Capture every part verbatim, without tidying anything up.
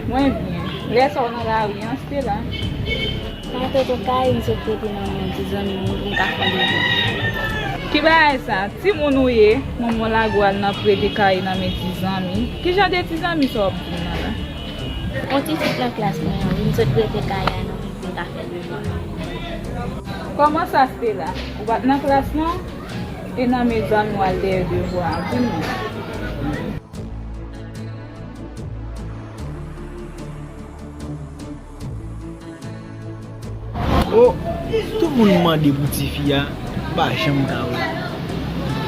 Mwen byen. Lè sa w nan lari an, Stella? Mwen rete kay, m sot rete nan men yon ti zanmi m, m ka fè yon devwa. Ki bagay sa? Timoun ou ye, manman w lage w al nan prete kay nan men ti zanmi. Ki jan de ti zanmi sa w ap di m nan la? Yon ti fi nan klas mwen an, wi, m sot rete kay la nan men m ka fè devwa. Kòman sa, Stella? Ou pa t nan klas non? E nan men zanmi w al dèyè devwa a, di m non. Oh, tout moun mande pou tifi a, m pa janm ka wè.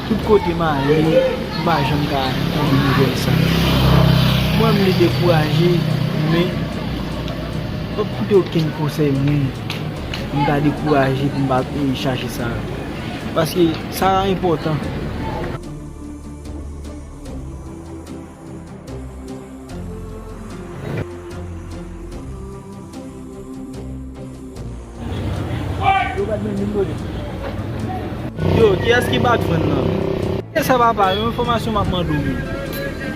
Tout kote m ale, m pa janm ka tande nouvèl sa. Mwen, m vle dekouraje, men p ap koute okenn konsèy moun. M ka dekouraje pou m pa, eh, chache sa. Paske sa enpòtan. Yo, kiyès ki bat vann nan? E sa papa, yon enfòmasyon m ap mande w menm.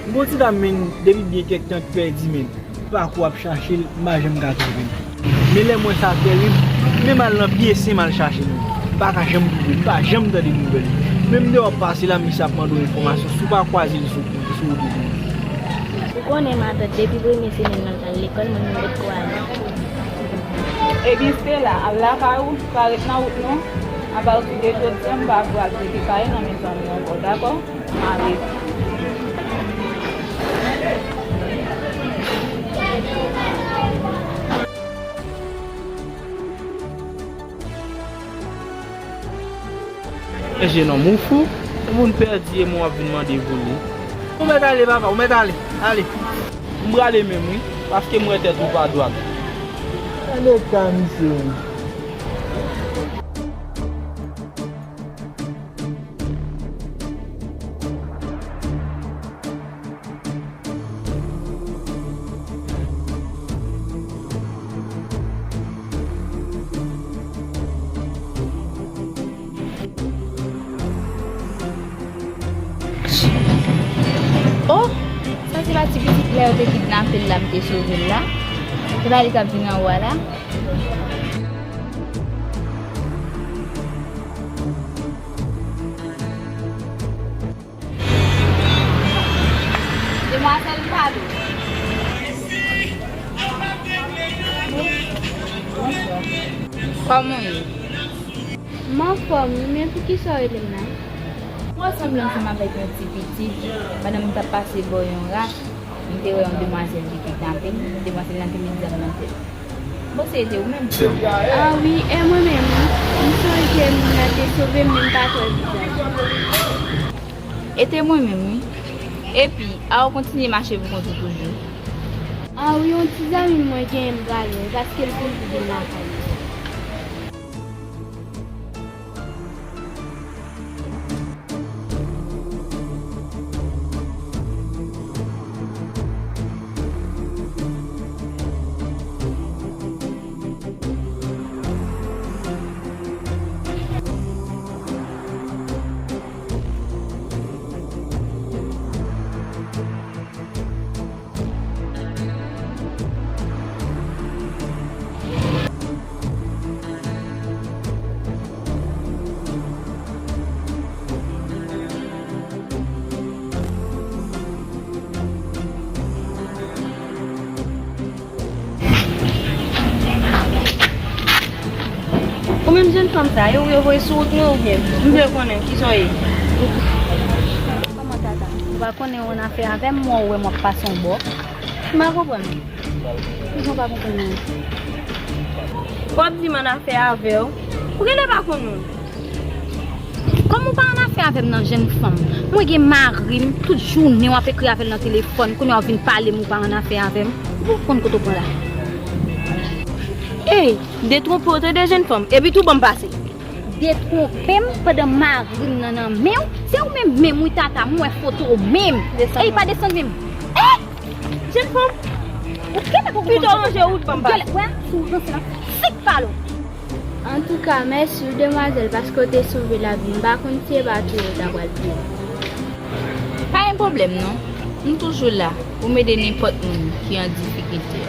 M gon ti dam menm, depi byen kèk tan ki pèdi menm. Pakou ap chache l, m pa janm ka twouve l. Men lè m wè sa tèrib, menm al nan pye sen m al chache l, m pa ka janm twouve l, m pa janm tande nouvèl li. Menm lè w ap pase la, misye ap mande w enfòmasyon, si w pa kwaze l sou, sou wout ou. Ou konnen matant, depi premye semèn nan l t al lekòl, mwen menm potko ale. Ebyen Stella, al lakay ou, pa ret nan wout non. Apati de jodi a, m pa vle w al prete kay nan men zanmi w ankò, dakò? Mare. E jenòm, ou fou? Ou moun pèdi e mwen w ap vin mande pou li. Ou mèt ale, papa, ou mèt ale. Ale. M prale menm, wi, paske m wè tèt ou pa dwat. Gade ka misye, wi. Oh! Sa se pa ti pitit la yo te kidnape l la, m te sove l la? Se pa li k ap vin anwo a la? Demwazèl, m pale w. Kòman w ye? M anfòm, wi, men poukisa w rele m la? Mwen sanble ansanm avèk yon ti pitit, pandan m t ap pase bò yon ras, m te wè yon demwazèl ki kidnape m, demwazèl lan te met zam nan tèt. Bon, se te ou menm? Ah wi, e mwen menm, wi. M sonje moun nan te sove m, men m pa t wè vizaj li. E te mwen menm, wi. Epi, a w kontinye mache pou kont ou toujou? Ah wi, yon ti zanmi mwen genyen m prale, paske l toujou vin lakay mwen. Ou menm jèn fanm sa, e ou yo voye sou wout mwen oubyen? M vle konnen kisa w ye. Kòman tata? Ou pa konnen w annafè avè m, mwen wè m ap pase yon bò. M pa konprann. Kisa w pa konprann nan? W ap di m annafè avè w. Ou genlè pa konn moun. Kòm ou pa annafè avè m nan, jèn fanm? Mwen gen mari m, tout jounen w ap ekri avè l nan telefòn, kounye a w vin pale m ou pa annafè avè m. Ou konn kote w pran la? Ey, detwonpe w tande, jèn fanm, epi tou ban m pase. Detwonpe m pandan mari m nan nan men w? Se ou menm menm wi tata, m wè foto w menm. Ey, pa desann menm. Ey! Jèn fanm, ou genlè poko konn. Pito ranje wout ban m pase. Wè, si w ranse nan sik pale w. Antouka, mèsi wi demwazèl, paske w te sove lavi m. M pa konn si e pa touye w ta pral touye m. Pa gen pwoblèm non. M toujou la pou m ede nenpòt moun ki an difikilte.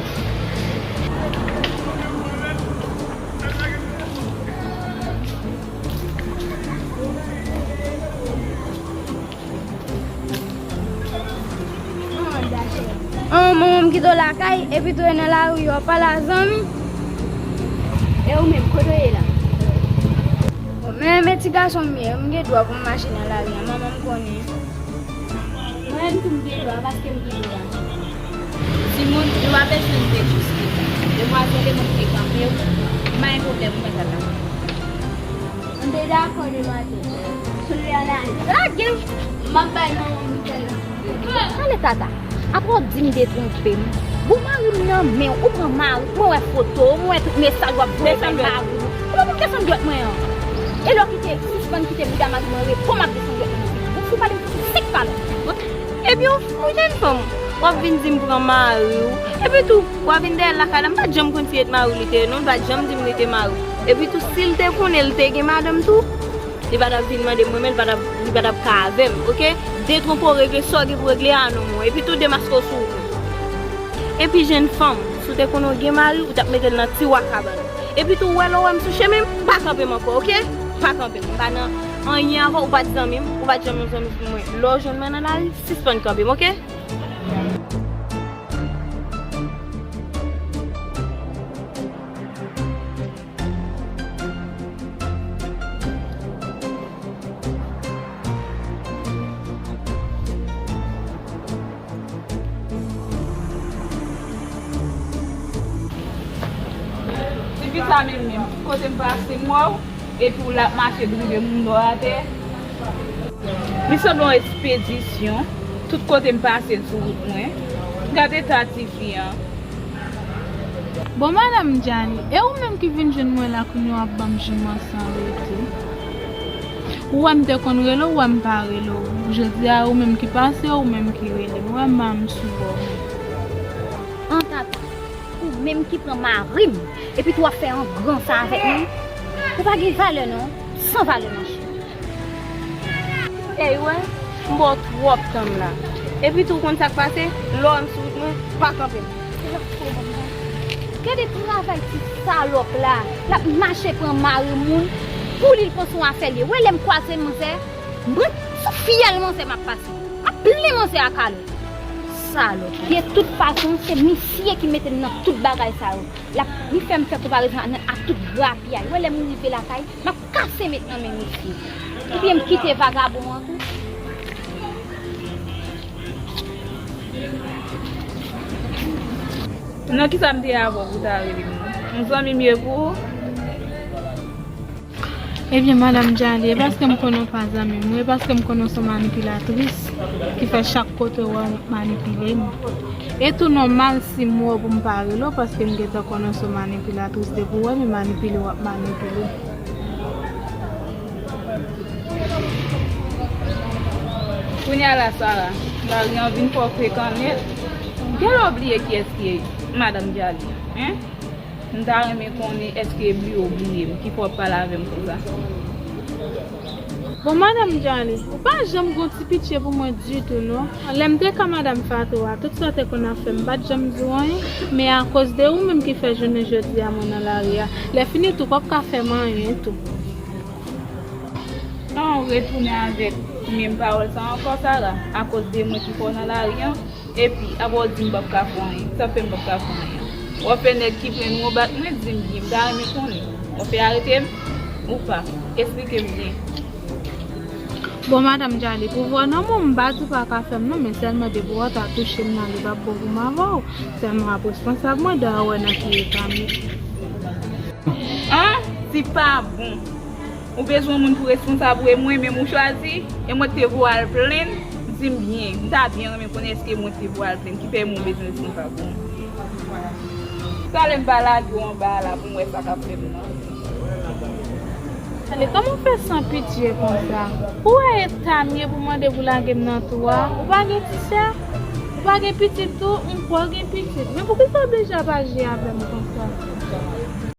An, manman m kite w lakay, epi tou e nan lari, w ap pale a zanmi. E ou menm, kote w ye la? Bon, men, men ti gason m ye, m gen dwa pou m mache nan lari a, manman m konnen. Mwen menm tou m gen dwa, paske m gen dwa. Timoun, nou pa bezwen te jis li. Demwazèl e mwen ki te kanpe w, m pa gen pwoblèm, mwen tata. M te dakò demwazèl. Sou lè a la, lage m. M ap bay manman m sèl. Tande tata, apre w di m detwonpe m. Bon, mari m nan men w, ou pran mari, mwen wè foto w, mwen wè tout mesaj w ap voye bay mari w. Kòman pou m desann dwèt mwen an? E lè w kite, sispann kite bouda mari mwen repo, m ap desann dwèt mwen nan figi. Ou fou pale, m fou sèk pale. Epi w fou jèn fanm, w ap vin di m pran mari w. Epi tou, w ap vin dèyè l lakay la, m pa t janm konn si e t mari w li te ye non, l pa t janm di m li te mari w. Epi tou, si l te konnen l te gen madanm tou, li pa t ap vin mande m mwen, men li pa t ap, li pa t ap ka avè m, oke? Detwonpe w, regle sa w gen pou regle a non, mwen. Epi tou, demaske w sou wout mwen. Epi jèn fanm, si w te konnen w gen mari, ou t ap mete l nan tiwa kabann. Epi tou, w wè lè w wè m sou chemen m, pa kanpe m ankò, oke? Pa kanpe m. M pa nan anyen avè w, ou pa t zanmi m, ou pa t janm yon zanmi pou mwen. Lè w jwenn mwen nan lari, sispann kanpe m, oke? Tifi sa menm menm, tout kote m pase m wè w, epi w la ap mache drive moun dò atè. Li sanble yon espedisyon, tout kote m pase l sou wout mwen. Gade eta tifi an. Bon, madanm Djali, e ou menm ki vin jwenn mwen la kounye a w ap ban m jouman san rete? Ou wè m te konn rele w, ou wè m pa rele w. Jodi a, ou menm ki pase, ou menm ki rele m. Ou wè m pa m sou bò. An tata, ou menm ki pran mari m, epi tou w ap fè an gran sa avèk mwen? Ou pa gen valè non, san valè nan chè. Ey, wè, m ba w twòp tan m la. Epi tou, ou konn sa k pase? Lè w wè m sou wout mwen, pa kanpe m. Gade travay ti salòp la. L ap mache pran mari moun. Pou li, l panse yon afè l ye. Wè lè m kwaze manzè, mwen, sou fyèl manzè m ap pase. M ap plen manzè ak alo. Salòp. De tout fason, se misye ki mete m nan tout bagay sa yo. L ap, li fè m fè konparezon ak, ak tout grapyay. Wè lè m rive lakay, m ap kase met nan men misye. Oubyen m kite vagabon an tou. Nan kisa m te ye avè w pou w ta rele m? Yon zanmi m ye pou ou? Ebyen, madanm Djali, e paske m konnen w pa zanmi m, wi, e paske m konnen w se yon manipilatris ki fè chak kote w wè w manipile m. E tou nòmal si m wè w pou m pa rele w, paske m gentan konnen w se yon manipilatris. Depi w wè m manipile, w ap manipile. Kounye a la, Sara, mari an vin fè w frekan nèt. Genlè w bliye kiyès ki madanm Djali, en? M ta renmen konnen èske bliye w bliye m, ki fè w ap pale avè m konsa. Bon, madanm Djali, ou pa janm gon ti pitye pou mwen ditou, non. Lè m te ka madanm Fatou a, tout sa w te konn ap fè m, m pa t janm di w anyen. Men akoz de ou menm ki fè jounen jodi a mwen nan lari a. Lè fini tou, w p ap ka fè m anyen tou. An, w retounen avèk menm pawòl sa ankò, Sara? Akoz de mwen ki fè w nan lari an? Epi, apa w di m p ap ka fè w anyen? Sa fè m p ap ka fè w anyen? W ap fè nèg ki plen nou bat mwen, di m byen, m ta renmen konnen. W ap fè arete m ou pa? Esplike m byen. Bon, madanm Djali, pou vwa nan mwen, m pa di w pa ka fè m non, men sèlman depi w ta touche m nan, li p ap bon pou m avè w. Sèlman w ap responsab mwen, dayè w wè nan ki eta m ye. An? Di pa bon. Ou bezwen yon moun pou responsab ou, e mwen menm ou chwazi, e mwen te voye al plenn, di m byen. M ta byen renmen konnen èske mwen te voye al plenn, ki fè mwen bezwen responsab ou. Talè m va lage w anba a la pou m wè sa k ap fè m nan. Ale, kòman w fè san pitye konsa? Ou wè eta m ye pou mande pou lage m nan twou a? Ou pa gen ti sè? Ou pa gen pitit tou? M kwè w gen pitit. Men poukisa w oblije ap aji avè m konsa?